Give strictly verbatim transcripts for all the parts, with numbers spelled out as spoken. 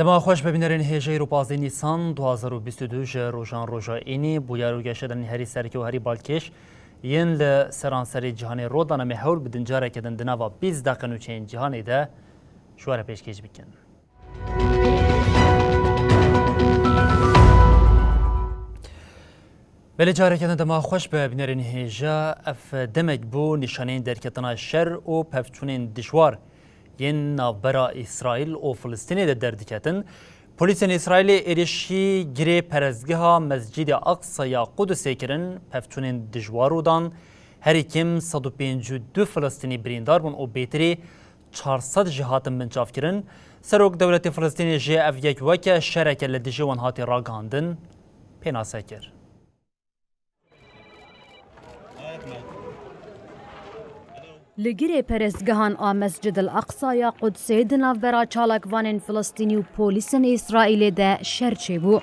Dema xweş be bînerên hêjayî, rû pazdeh Nîsan du hazar û bîst û du ji rojan roja înî bûyar û geşedanên herî serkê û herî balkêş yên li seranserê cîhanê rû dane. Me hewl bidin careke din di nava bîst deqe nûçeyên cîhanê de ji we re pêşkêş bikin. Belê, careke din dema xweş be bînerên hêja. Ev demek bû nîşaneyên derketina şer û pevçûnên dijwar yên navbera Îsraîl û Filistînê de derdiketin. Polîsên Îsraîlê êrişî girê perestgeha Mescîdê Aqsa ya Qudusê kirin, pevçûnên dijwar rû dan, herî kêm sed û pêncî û du Filistînî birîndar bûn û bêtirî çar sed jî hatin binçavkirin. Serok dewletê Filistînê jî ev yek weke şereke li dijî wan hatî ragihandin pênase kir. Li girê perestgehan a Mescid el Aqsa ya Qudsê di navbera çalakvanên Filistînî û polîsên Îsraîlê de şer çêbû.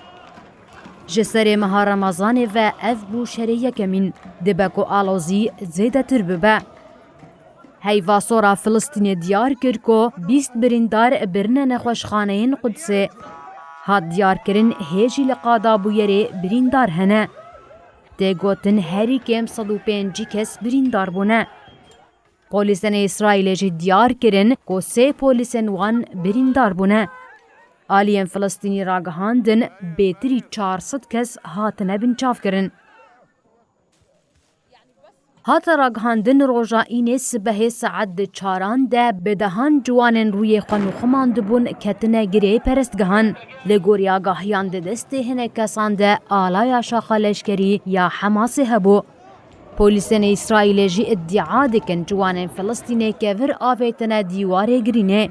Ji serê meha Remezanê ve ev bû şerê yekemîn, dibe ku alozî zêdetir bibe. Heyva Sor a Filistînê diyar kir ku bîst birîndar birine nexweşxaneyên Qudsê. Hat diyarkirin hê jî li qada bûyerê birîndar hene. Tê gotin herî kêm sed û pêncî kes birîndar bûne. Polîsên Îsraîlê jî diyar kirin ku sê polîsên wan birîndar bûne. Aliyên Filistînî ragihandin bêtirî çar sed kes hatine binçavkirin. Hate ragihandin, roja înê sibehê saet di çaran de bi dehan ciwanên rûyê xwe nûximandibûn ketine girê perestgehan. Li gorî agahiyan di destê hinek kesan de alaya şaxa leşkerî ya Hemasê hebû. Polîsên Îsraîlê jî îdia dikin ciwanên Filistînê kevir avêtine dîwarê girînê.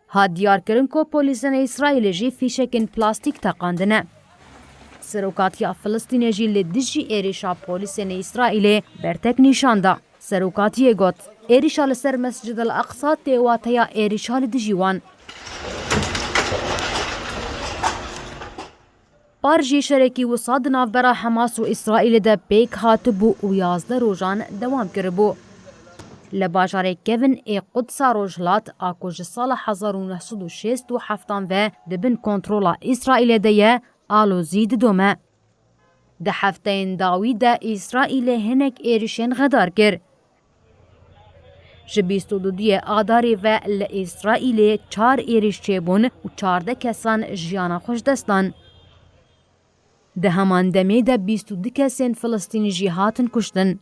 Hat diyarkirin ku polîsên Îsraîlê jî fîşekên plastîk teqandine. Serokatiya Filistînê jî li dijî êrişa polîsên Îsraîlê bertek nîşan da. Serokatiyê got, êrişa li ser Mescid el Aqsa tê wateya êrişa li dijî wan. Par jî şerekî wisa di navbera Hemas û Îsraîlê de pêk hatibû û yazdeh rojan dewam kiribû. Li bajarê kevin ê Qudsa Rojhilat a ku ji sala hezar û neh sed û şêst û heftan ve di bin kontrola Îsraîlê de ye, alozî didome. Di hefteyên dawî de Îsraîlê hinek êrişên xedar kir. Ji bîst û duyê Adarê ve li Îsraîlê çar êrîş çêbûn û çardeh kesan jiyana xwe ji dest dan. Di heman demê de bîst û du kesên Filistînî jî hatin kuştin.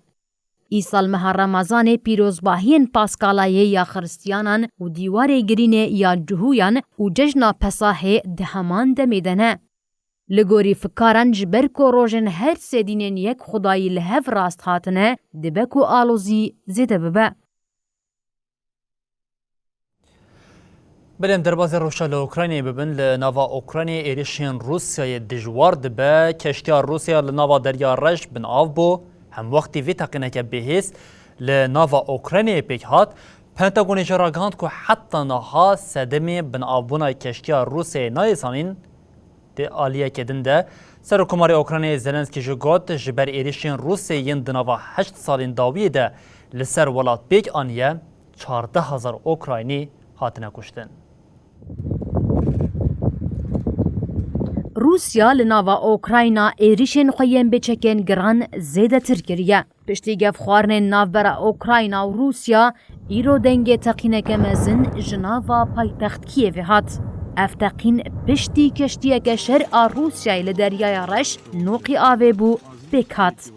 Îsal meha Remezanê pîrozbahiyên Paskalayê ya Xiristiyanan û dîwarê girînê ya Cihûyan û cejna Pesahê di heman demê de ne. Li gorî fikaran, ji ber ku rojên her sê dînên yek xwedayî li hev rast hatine, dibe ku alozî zêde bibe. Belê, em derbazê rewşa li Ukraynayê bibin. Li nava Ukraynayê êrişên Rûsyayê dijwar dibe. Keştiya Rûsya li nava Derya Reş bin av bû. Hemwextî vê teqîneke bihêz li nava Ukraynayê pêk hat. Pentagonê jî ragihand ku heta niha sedemê binavbûna keştiya Rûsyayê nayê zanîn. Di aliyeke din de, Serokkomarê Ukraynayê Zelenskî jî got, ji ber êrişên Rûsyayê yên di nava heşt salên dawiyê de li ser welat pêk aniye, çardeh hezar Ukraynî hatine kuştin. Rûsya li nava Ukrayna êrişên xwe yên bi çekên giran zêdetir kiriye. Piştî gefxwarinên navbera Ukrayna û Rûsya, îro dengê teqîneke mezin ji nava paytext Kîevê hat. Ev teqîn piştî keştiyeke şer a Rûsyayê li Deryaya Reş noqî avê bû pêk hat.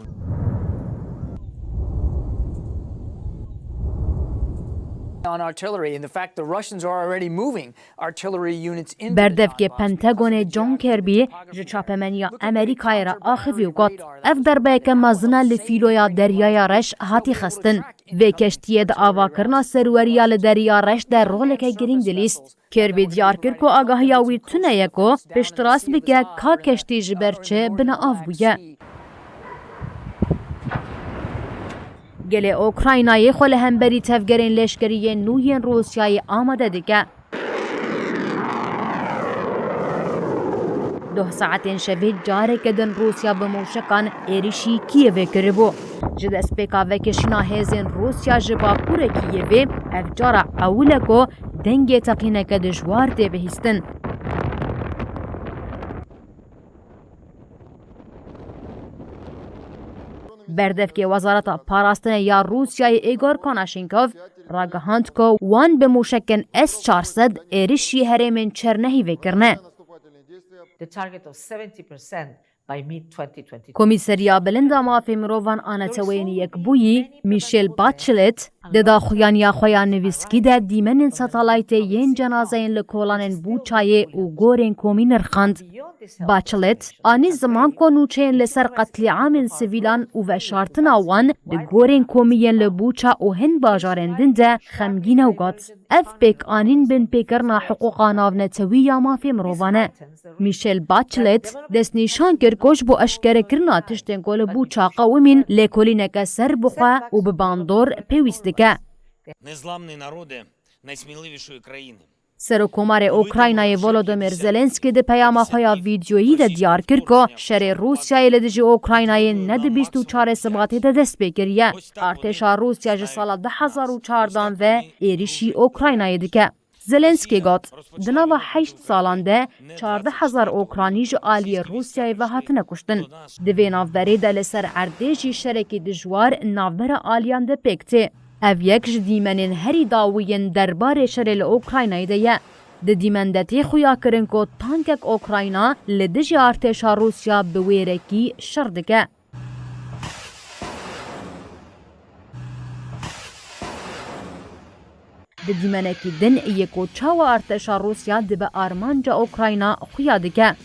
On artillery and the fact the Russians are already moving artillery units into the Berdevkê Donbas Pentagonê because of the John Kirby ji çapemeniya Amerîkayê re axivî û got, ev derbeyeke mezin e li fîloya Deryaya Reş hatî xestin. Vê keştiyê di avakirina serweriya li Derya Reş de roleke girîng dilîst. Kirby diyar kir ku agahiya wî tune ye ku piştrast bike ka keştî ji ber çi binav bûye. Gelê Ukraynayê xwe li hemberî tevgerên leşkerî yên nû yên Rûsyayê amade dike. Duh saetên şevê careke din Rûsya bi mûşekan êrişî Kîevê kiribû. Ji destpêka vekişîna hêzên Rûsya ji bakurê Kîevê, ev cara ewil e ku dengê teqîneke dijwar tê bihîstin. Berdevkê Wezareta Parastinê ya Rûsyayê Igor Konashenkov ragihand ku wan bi mûşekên S çar sed êrişî herêmên çernehîvê kirine. The target of seventy percent by mid twenty twenty-two. Komîseriya Bilind a Mafê Mirovan a Neteweyên Yekbûyî, Michelle Bachelet, di daxuyaniya xwe ya nivîskî de dîmenên satelaytê yên cenazeyên li kolanên Bûçayê û gorên komî nirxand. Bachelet anî ziman ku nûçeyên li ser qetlîamên sivîlan û veşartina wan di gorên komî yên li Bûça û hin bajarên din de xemgîn e û got, ev pêkanîn binpêkirina hiqûqa navnetewî ya mafê mirovan e. Michelle Bachelet destnîşan kir ku ji bo eşkerekirina tiştên ku li Bûça qewimîn lêkolîneke serbixwe û bi bandor pêwîst dike. Незламні народи найсміливішої країни. Serokkomarê Ukraynayê Volodymyr Zelensky di peyama xwe ya vîdyoyî de diyar kir ku şerê Rûsyayê li dijî Ukraynayê ne di bîst û çarê Sibatê de dest pê kiriye. Artêşa Rûsya ji sala du hezar û çardan ve êrişî Ukraynayê dike. Zelensky got, di nava heşt salan de çardeh hezar Okranî ji aliyê Rûsyayê ve hatine kuştin. Di vê navberê de li ser erdê jî şerekî dijwar navbera aliyan de pêk tê. Ev yek ji dîmenên herî dawî yên derbarê şerê li Ukraynayê de ye. Di dîmen de tê xuyakirin ku tankek Ukrayna li dijî artêşa Rûsya bi wêrekî şer dike. Di dîmenekî din yê ku çawa artêşa Rûsya dibe armanca Ukrayna xuya dike.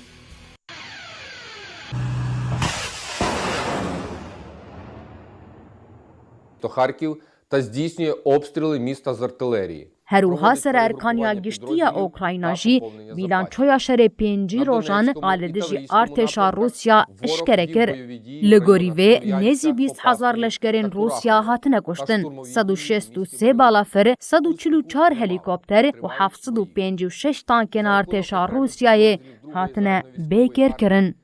То Харків та здійснює обстріли міста з артилерії. Her wiha Sererkaniya Giştî ya Ukrayna jî bîlançoya şerê pêncî rojan a li dijî artêşa Rûsya eşkere kir. Li gorî vê, nêzî bîst hezar leşkerên Rûsya hatine kuştin, sed û şêst û sê balafir, sed û çil û çar helîkopter û heft sed û pêncî û şeş tankên artêşa Rûsyayê hatine bêkêrkirin.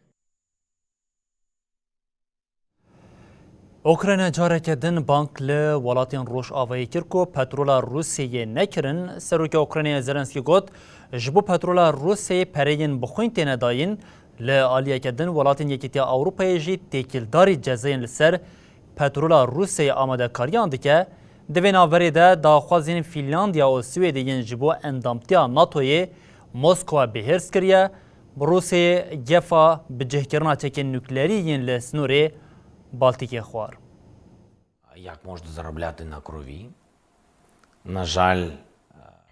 Ukrayna careke din bang li welatên Rojavayê kir ku petrola Rûsyayê nekirin. Serokê Ukraynayê Zelensky got, ji bo petrola Rûsyayê pereyên bi xwîn têne dayîn. Li aliyeke din welatên Yekîtiya Ewropayê jî têkildarî cezayên li ser petrola Rûsyayê amadekariyan dike. Di vê navberê de daxwazên Fînlandiya û Swêdê yên ji bo endamtiya NATOyê Moskwa bi hêrs kiriye. Bi Rûsyayê gefa bicihkirina çekên nukleerî yên li sînorê Baltîkê xwar. Як можна заробляти на крові? На жаль,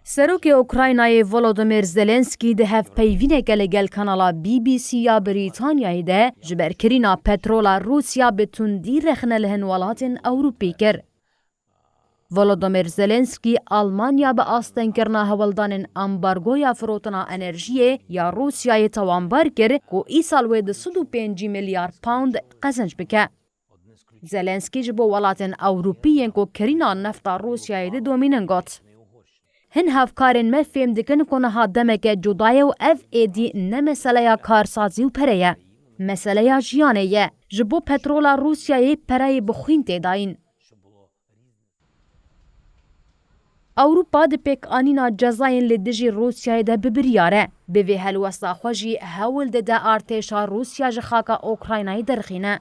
Serokê Ukraynayê Volodymyr Zelensky di hevpeyvîneke li gel kanala B B C ya Brîtanyayê de ji ber kirîna petrola Rûsya bi tundî rexne li hin welatên Ewropî kir. Volodymyr Zelensky Almanya bi astengkirina hewldanên ambargoya firotina enerjiyê ya Rûsyayê tawanbar kir ku îsal wê du sed û pêncî milyar pound qezenc bike. Zelensky ji bo welatên Ewropî yên ku kirîna nefta Rûsyayê didomînin got, hin hevkarên me fêm dikin ku niha demeke cuda ye û ev êdî ne meseleya karsazî û pere ye. Meseleya jiyanê ye. Ji bo petrola Rûsyayê pereyê bi xwîn tê dayîn. Ewropa di pêkanîna cezayên li dijî Rûsyayê de bi biryar e. Bi vê helwesta xwe jî hewl dide artêşa Rûsya ji xaka Ukraynayê derxîne.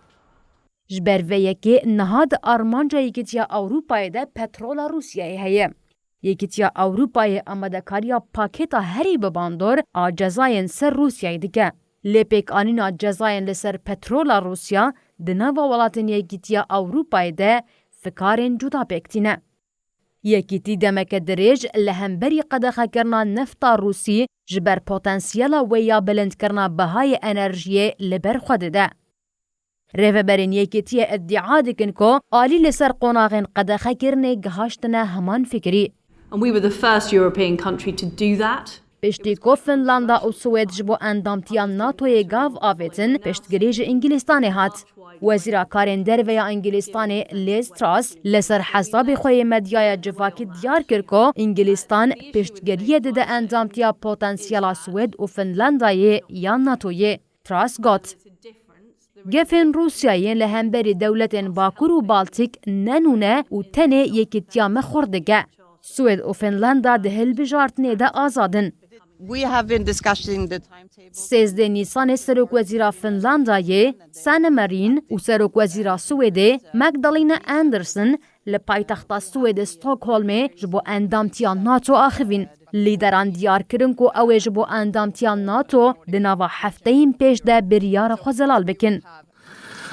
Ji ber vê yekê niha di armanca Yekîtiya Ewropayê de petrola Rûsyayê heye. Yekîtiya Ewropayê amadekariya pakêta herî bi bandor a cezayên ser Rûsyayê dike. Lê pêkanîna cezayên li ser petrola Rûsya di nava welatên Yekîtiya Ewropayê de fikarên cuda pêk tîne. Yekîtî demeke dirêj li hemberî qedexekirina nefta Rûsî ji ber potensiyela wê ya bilindkirina bihayê enerjiyê li ber xwe dide. Rêveberên Yekîtiyê îdîa dikin ku alî li ser qonaxên qedexekirinê gihaştine heman fikirî. And we were the first European country to do that. Piştî ku Finlanda û Swêd ji bo endamtiya NATOyê gav avêtin, piştgirî ji Îngilîstanê hat. Wezîra Karên Derve ya Îngilîstanê Liz Truss li ser hesabê xwe yê medyaya civakî diyar kir ku Îngilîstan piştgiriyê dide endamtiya potensiyela Swêd û Finlandayê ya NATOyê. Truss got, Gefên Rûsya yên li hemberî dewletên Bakur û Baltîk ne nû ne û tenê yekîtiya me xurt dike. Swêd û Finlanda di hilbijartinê de azad in. We have been discussing the timetable. Sêzdeh Nîsanê Serokwezîra Finlandayê, Sanna Marin, û Serokwezîra Swêdê, Magdalena Andersson, li paytexta Swêdê Stockholmê ji bo endamtiya NATO axivîn. Lîderan diyar kirin ku ew ê ji bo endamtiya NATO di nava hefteyên pêş de biryara xwe zelal bikin.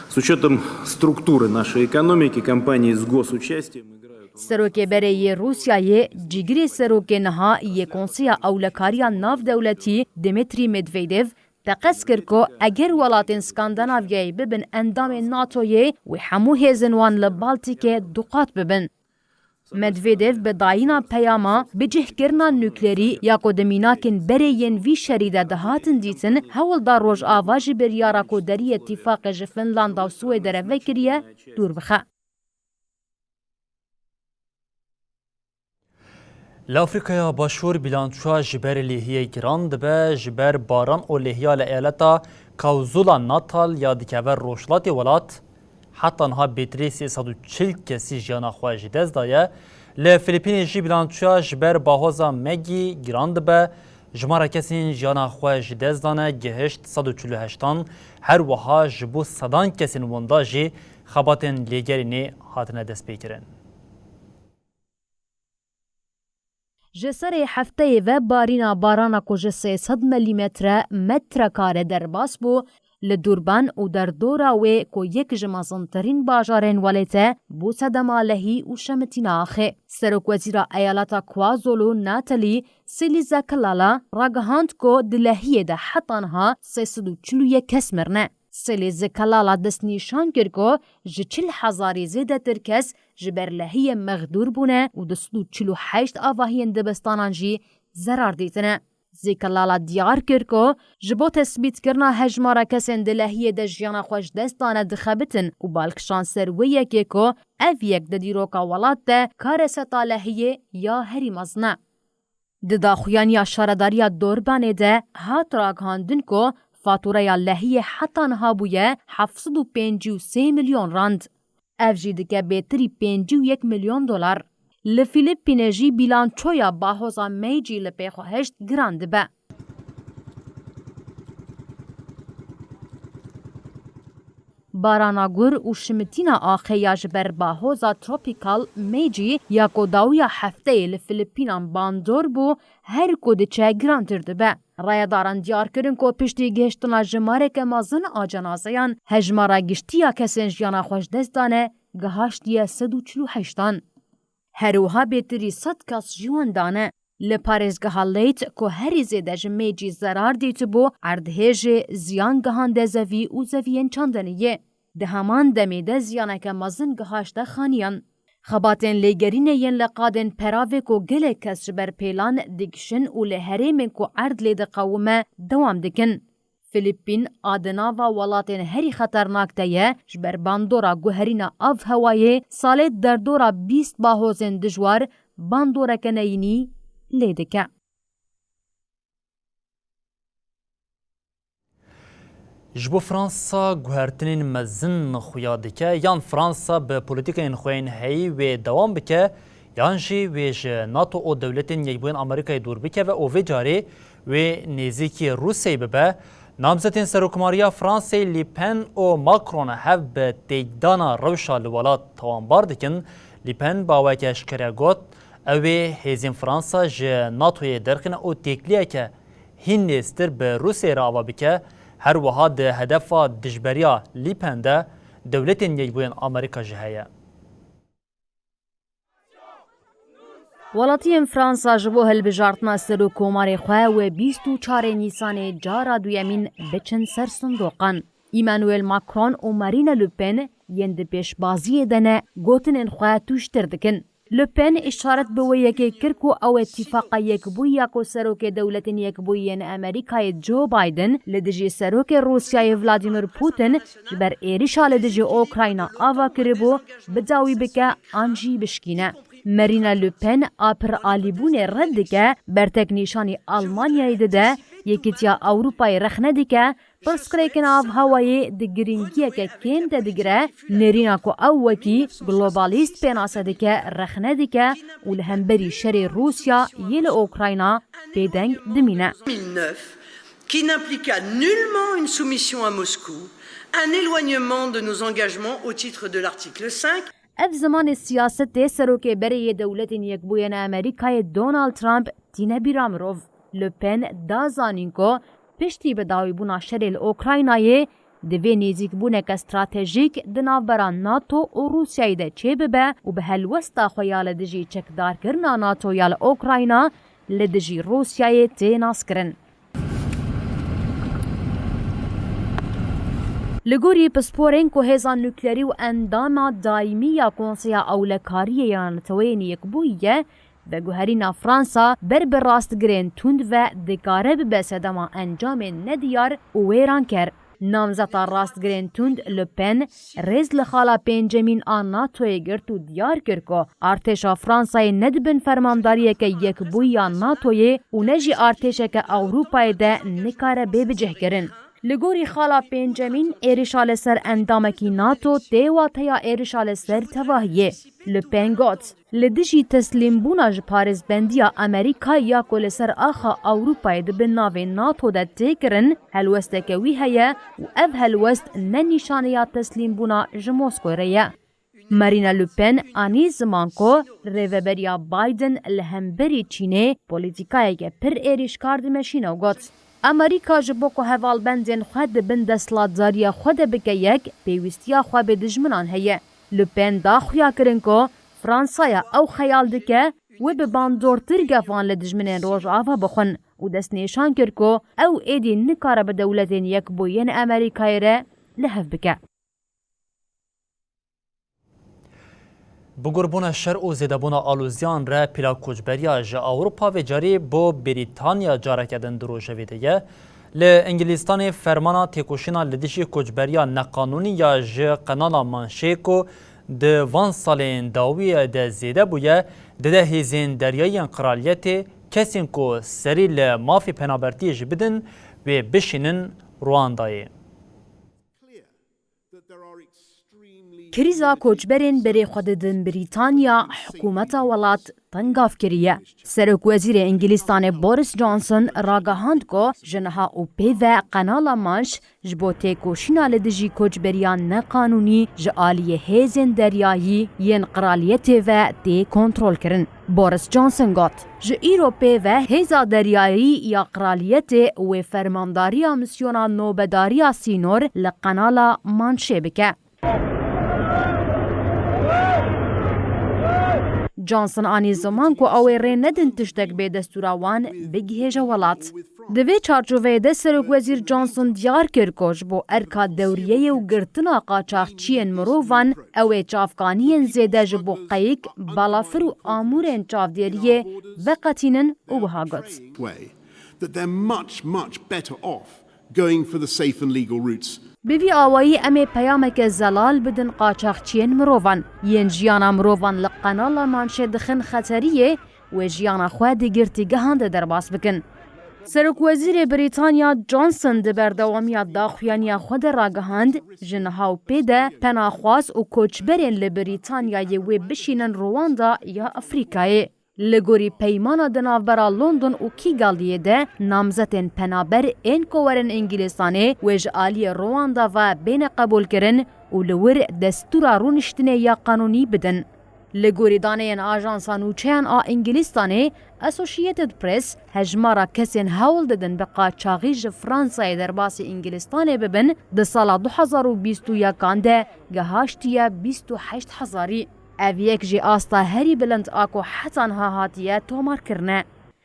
С учётом структуры нашей экономики, компании с госучастием играют... Serokê berê yê Rûsyayê, cîgirê serokê niha yê Konseya Ewlekariya Navdewletî Dmitry Medvedev, teqez kir ku eger welatên Skandinavyayê bibin endamên NATOyê, wê hemû hêzên wan li Baltîkê duqat bibin. Medvedev bi dayîna peyama bicihkirina nuklerî ya ku di mînakên berê yên vî şerî de dihatin dîtin, hewl da Rojava ji biryara ku deriyê tîfaqê ji Finlanda û Swêdê re vekiriye dûr bixe. Li Afrîkaya Başûr bîlançoya ji ber lêhiyê giran dibe, ji ber baran û lêhiya li eyaleta KwaZulu-Natal ya dikeve rojhilatê welat, heta niha bêtirî sê sed û çil kesî jiyana xwe ji dest daye. Li Filîpînê jî bîlançoya ji ber bahoza Maggie giran dibe, jimara kesên jiyana xwe ji dest dane gihişt sed û çil û heştan, her wiha ji bo sedan kesên winda jî xebatên lêgerînê hatine destpêkirin. Ji serê hefteyê ve barîna barana ku ji sê sed milîmetre metrekare derbas bû, li Durban û derdora wê ku yek ji mezintirîn bajarên welêt e, bû sedema lehî û şemitîna axê. Serokwezîra eyaleta KwaZulu Natalî Siliza Kalala ragihand ku di lehiyê de heta niha sê sed û çil û yek kes mirine. Siliza Kalala destnîşan kir ku ji çil hezarî zêdetir kes ji ber lehiyê mexdûr bûne û du sed û çil û heşt avahiyên dibistanan jî zerar dîtine. Zîkalala diyar kir ku ji bo tesbîtkirina hejmara kesên di lehiyê de jiyana xwe ji dest dane dixebitin û bal kişand ser wê yekê ku ev yek di dîroka welat de kareseta lehiyê ya herî mezin e. Di daxuyaniya Şaredariya Dorbanê de hat ragihandin ku fatûreya lehiyê heta niha bûye heft sed û pêncî û sê milyon rand. Ev jî dike bêtirî pêncî û yek milyon dolar. Li Filîpînê jî bîlançoya bahoza Meiji li pêxwe hişt giran dibe. Barana gur û şimitîna axê ya ji ber bahoza tropîkal Meiji ya ku dawiya hefteyê li Filîpînan bandor bû, her ku diçe girantir dibe. Rayedaran diyar kirin ku piştî gihiştina jimareke mezin a cenazeyan, hejmara giştî ya kesên jiyana xwe ji dest dane gihaştiye sed û çil û heştan. Her wiha bêtirî sed kes ji winda ne. Li parêzgeha Leyt ku herî zêde ji Meiji zerar dîtibû, erdhêjê ziyan gihande zevî û zeviyên çandiniyê. Di heman demê de ziyaneke mezin gihaşte xaniyan. Xebatên lêgerînê yên li qadên peravê ku gelek kes ji ber pêlan digişin û li herêmên ku erd lê diqewime dewam dikin. Filîpîn a di nava welatên herî xeternak de ye, ji ber bandora guherîna av hewayê salê derdora bîst bahozên dijwar bandoreke neyînî lê dike. Ji bo Fransa guhertinên mezin xuya dike, yan Fransa bi polîtîkayên xwe yên heyî wê dewam bike, yan jî wê ji NATO û Dewletên Yekbûyên Amerîkayê dûr bikeve û vê carê wê nêzîkî Rûsyayê bibe. Namzetên Serokomariya Fransayê Le Pen û Macron hev bi têkdana rewşa li welat tawanbar dikin. Le Pen bi awayeke eşkere got, ew ê hêzên Fransa ji NATOyê derxîne û têkliyeke hîn nêztir bi Rûsyayê re ava bike, her wiha di hedefa dijberiya Le Pen de Dewletên Yekbûyên Amerîka jî heye. Welatiyên Fransa ji bo hilbijartina serokkomarê xwe wê bîst û çarê Nîsanê cara duyemîn biçin ser sindoqan. Emmanuel Macron û Marine Le Pen yên di pêşbaziyê de ne, gotinên xwe tûjtir dikin. Le Pen îşaret bi wê yekê kir ku ew ê Tîfaqa Yekbûyî ya ku Serokê Dewletên Yekbûyî yên Amerîkayê Joe Biden li dijî Serokê Rûsyayê Vladimir Putin ji ber êrişa li dijî Ukrayna ava kiribû, bi dawî bike an jî bişkîne. Marine Le Pen a piralîbûnê red dike, bertek nîşanî Almanyayê dide, Yekîtiya Ewropayê rexne dike, pirsgirêkên avhewayê di giringiyeke kêm de digire, nêrîna ku ew wekî globalîst pênase dike, rexne dike û li hemberî şerê Rûsya yê li Ukrayna bêdeng dimîne. mille neuf, qui n'impliqua nullement une soumission à Moscou, un éloignement de nos engagements au titre de l'article cinq. Ev zimanê siyasetê serokê berê yê Dewletên Yekbûyên Amerîkayê Donald Trump tîne bîra mirov. Le Pen da zanîn ku piştî bidawîbûna şerê li Ukraynayê, divê nêzîkbûneke stratejîk di navbera NATO û Rûsyayê de çêbibe û bi helwesta xwe ya li dijî çekdarkirina NATO ya li Ukrayna li dijî Rûsyayê tê naskirin. Li gorî pisporên ku hêza nuklerî û endama daîmî ya Konseya Ewlekariyê ya Neteweyên Yekbûyî ye, veguherîna Fransa ber bi rastgirên tund ve dikare bibe sedema encamên nediyar û wêranker. Namzeta rastgirên tund Le Pen rêz li xala pêncemîn a NATOyê girt û diyar kir ku artêşa Fransayê ne di bin fermandariyeke yekbûyî ya NATOyê û ne jî artêşeke Ewropayê de nikare bê bicihkirin. Li gorî xala pêncemîn, êrişa li ser endamekî NATO tê wateya êrişa li ser tevahiyê. Le Pen got, Li dijî teslîmbûna ji parêzbendiya Amerîka ya ku li ser axa Ewropayê di bin navê NATO de tê kirin, helwesteke wî heye û ev helwest ne nîşaneya teslîmbûna ji Moskowê re ye. Marine Le Pen anî ziman ku rêveberiya Biden li hemberî Çînê polîtîkayeke pir êrîşkar dimeşîne û got, Amerîka ji bo ku hevalbendên xwe di bin desthilatdariya xwe de bike yek, pêwîstiya xwe bi dijminan heye. Le Pen da xuyakirin ku Fransaya ew xeyal dike wê bi bandortir gefan li dijminên Rojava bixwin û destnîşan kir ku ew êdî nikare bi Dewletên Yekbûyî yên Amerîkayê re li hev bike. Bigurbûna şer û zêdebûna aloziyan re pîla koçberiya ji Ewropa vê carî bo Brîtanya careke din di rojevê de ye. Li Îngilîstanê fermana têkoşîna li dijî koçberiya neqanûnî ya ji Qenala Manşê ku di van salên dawiyê de zêde bûye, dide hêzên deryayî yên qiraliyetê kesên ku serî li mafê penabertiyê jî bidin, wê bişînin Rwandayê. Krîza koçberên berê xwe didin Brîtanya, hikûmeta welat tengav kiriye. Serokwezîrê Îngilîstanê Boris Johnson ragihand ku ji niha û pê ve Qenala Manş ji bo têkoşîna li dijî koçberiya neqanûnî ji aliyê hêzên deryayî yên qiraliyetê ve tê kontrolkirin. Boris Johnson got, Ji îro pê ve hêza deryayî ya qiraliyetê wê fermandariya misyona nobedariya sînor li Qenala Manşê bike. Johnson anî ziman ku ew ê rê nedin tiştek bê destûra wan bigihêje welat. Di vê çarçoveyê de Serokwezîr Johnson diyar kir ku ji bo erka dewriyeyê û girtina qaçaxçiyên mirovan ew ê çavkaniyên zêde ji bo qeyik, balafir û amûrên çavdêriyê veqetînin û wiha got, way that they're much, much better off going for the safe and legal routes. Bi vî awayî em ê peyameke zelal bidin qaçaxçiyên mirovan, yên jiyana mirovan li Qenala Manşê dixin xeteriyê, wê jiyana xwe di girtîgehan de derbas bikin. Serokwezîrê Brîtanya Johnson di berdewamiya daxuyaniya xwe de ragihand, ji niha û pê de penaxwaz û koçberên li Brîtanyayê wê bişînin Rwanda ya Afrîkayê. Li gorî peymana di navbera London û Kîgaliyê de namzetên penaber ên ku werin Îngilîstanê wê ji aliyê Rwanda ve bêne qebûlkirin û li wir destûra rûniştinê ya qanûnî bidin. Li gorî daneyên ajansa nûçeyan a Îngilîstanê Associated Press, hejmara kesên hewl didin bi qaçaxî ji Fransayê derbasî Îngilîstanê bibin, di sala du hezar û bîst û yekan de gihaştiye bîst û heşt hezarî. Ev yek jî asta herî bilind a ku heta niha hatiye tomarkirin e.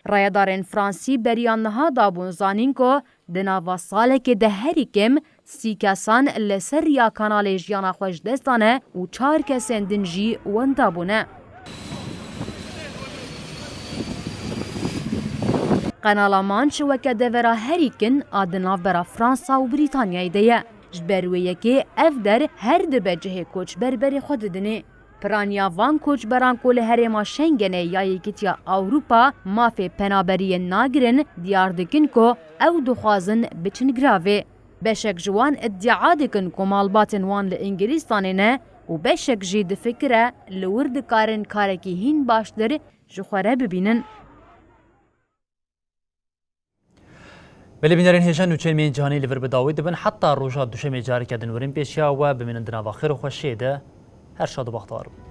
Rayedarên Fransî beriya niha dabûn zanîn ku di nava salekê de herî kêm sî kesan li ser riya kanalê jiyana xwe ji dest dane û çar kesên din jî wenda bûne. Qenala Manş weke devera herî kin a di navbera Fransa û Brîtanyayê de ye. Ji ber wê yekê ev der her dibe cihê koçber berê xwe didinê. Piraniya van koçberan ku li herêma Schengenê ya Yekîtiya Ewropa mafê penaberiyê nagirin, diyar dikin ku ew dixwazin biçin giravê. Beşek ji wan îdia dikin ku malbatên wan li Îngilîstanê ne û beşek jî difikire li wir dikarin karekî hîn baştir ji xwe re bibînin. Belê bînerên hêja, nûçeyên me yên cîhanî li vir bi dawî dibin. Heta roja duşemê careke din werin pêşiya we, bimînin di nava xêr û xweşiyê de. Her şad û bextewar bin.